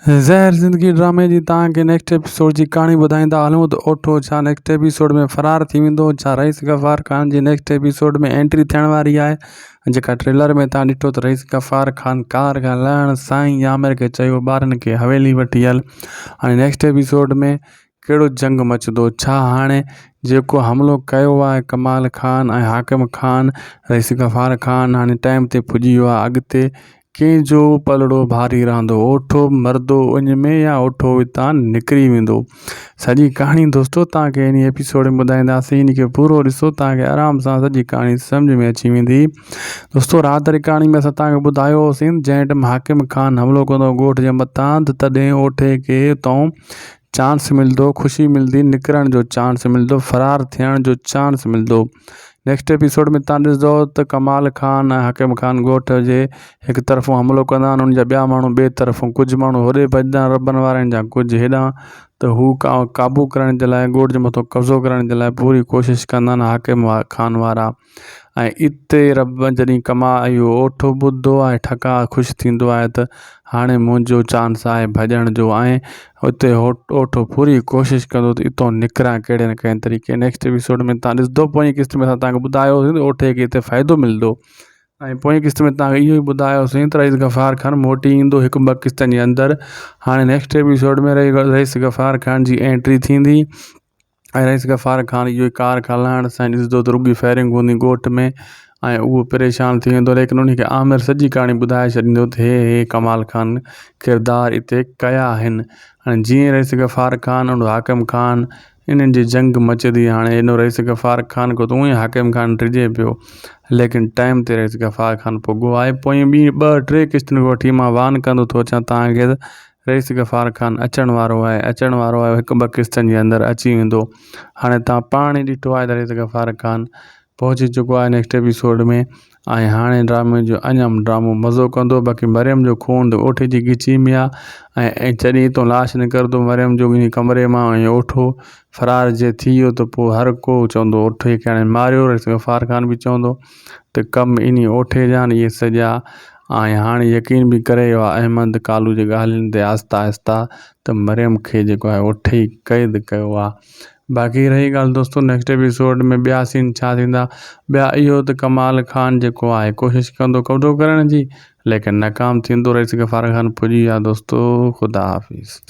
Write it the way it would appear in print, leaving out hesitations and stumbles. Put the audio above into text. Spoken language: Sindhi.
زهر زندگي ڊرامي جي توهان کي نيڪسٽ ايپيسوڊ جي ڪهاڻي ٻڌائيندا هلون ته اوٺو ڇا نيڪسٽ ايپيسوڊ ۾ فرار ٿي ويندو ڇا رئيس غفار خان جي نيڪسٽ ايپيسوڊ ۾ انٽري ٿيڻ واري آهي جيڪا ٽريلر ۾ توهان ڏٺو ته رئيس غفار خان ڪار کان لهڻ سان ئي عامر کي چيو ٻارن کي حويلي وٺي هل هاڻي نيڪسٽ ايپيسوڊ ۾ ڪهڙو جنگ مچندو ڇا هاڻي جيڪو حملو ڪيو آهي ڪمال خان ۽ حاڪم خان رئيس غفار خان هاڻي ٽائيم تي پڄي ويو آهي اڳتي ڪنهن جو پلڙو ڀاري رهندو اوٺو مردو اڃ ۾ يا اوٺو اتان نڪري ويندو سڄي ڪهاڻي دوستو توهان کي انهي ايپيسوڊ ۾ ٻڌائينداسين ان کي پورو ڏسو توهان کي آرام سان سڄي ڪهاڻي سمجھ ۾ اچي ويندي دوستو رات واري ڪهاڻي ۾ اسان توهان کي ٻڌايو هوسين جنهن ٽائيم حاڪم خان حملو ڪندو ڳوٺ جي مٿان ته تڏهن اوٺي کي اتان چانس ملندو خوشي ملندي نڪرڻ جو چانس ملندو فرار ٿيڻ جو چانس ملندو نيڪسٽ ايپيسوڊ ۾ تان ڏسندو ته ڪمال خان ۽ حڪيم خان ڳوٺ جي هڪ طرفون حملو ڪندا آهن ان جا ٻيا ماڻهو ٻئي طرفون ڪجهه ماڻهو هوڏي ڀڄندا آهن ربن وارن جا ڪجهه هيڏانهن ته هو قابو ڪرڻ جي لاء ڳوٺ جي مٿو قبضو ڪرڻ جي لاء پوري ڪوشش ڪندا آهن حاڪم خان وارا ۽ اتي رب جڏهن ڪما اهو اوٺو ٻڌندو آهي ٺڪاء خوش ٿيندو آهي ته هاڻي منهنجو چانس آهي ڀڄڻ جو ۽ اتي اوٺو پوري ڪوشش ڪندو ته اتو نڪران ڪهڙي نه ڪنهن طريقي نيڪسٽ ايپيسوڊ ۾ تان ڏسندو پوئين قسط ۾ اسان تان کي ٻڌايو هوسين ته اوٺي کي اتي فائدو ملندو ۽ پوئين قسط ۾ تان کي اهو ئي ٻڌايو هوسين ته رئيس غفار خان موٽي ايندو هڪ ٻه قسطن جي اندر هاڻي نيڪسٽ ايپيسوڊ ۾ رئيس غفار خان جي انٽري ٿيندي ۽ رئيس غفار خان اهو ڪار کان لهڻ سان ڏسندو ته رڳي فائرنگ هوندي ڳوٺ ۾ ۽ اهو پريشان ٿي ويندو ليڪن ان کي عامر سڄي ڪهاڻي ٻڌائي ڇڏيندو ته هي هي ڪمال خان ڪردار اتي ڪيا آهن هاڻي جيئن رئيس غفار خان ۽ حاڪم خان انهن جي جنگ مچندي هاڻي هن رئيس غفار خان کان ته اونئي حاڪم خان ڊڄي پيو ليڪن ٽائيم تي رئيس غفار خان پڳو آهي پوئين ٻي ٻه ٽي قسطن کان وٺي مان وان ڪندو ٿو اچان تان کي رئيس غفار خان اچڻ وارو آهي اچڻ وارو آهي هڪ ٻه قسطن جي اندر اچي ويندو هاڻي تان پاڻ ئي ڏٺو آهي ته رئيس غفار خان پهچي چڪو آهي نيڪسٽ ايپيسوڊ ۾ ۽ هاڻي ڊرامي جو اڃا ڊرامو مزو ڪندو باقي مريم جو خون ته اوٺي جي ڳچي ۾ آهي ۽ جڏهن اتو لاش نڪرندو مريم جو انهي ڪمري مان ۽ اوٺو فرار جي ٿي ويو ته پوء هر ڪو چوندو اوٺي کي هاڻي ماريو رئيس غفار خان به چوندو ته ڪم انهي اوٺي جا آهن اهي سڄا ۽ هاڻي يقين به ڪري ويو آهي احمد ڪالو جي ڳالهين تي آهستي آهستي ته مريم کي جيڪو آهي اوٺي ئي قيد ڪيو آهي باقي رهي ڳالهه دوستو نيڪسٽ ايپيسوڊ ۾ ٻيا سين ڇا ٿيندا ٻيا اهو ته ڪمال خان جيڪو آهي ڪوشش ڪندو قبضو ڪرڻ جي ليڪن ناڪام ٿيندو رئيس غفار خان پڄي ويا دوستو خدا حافظ.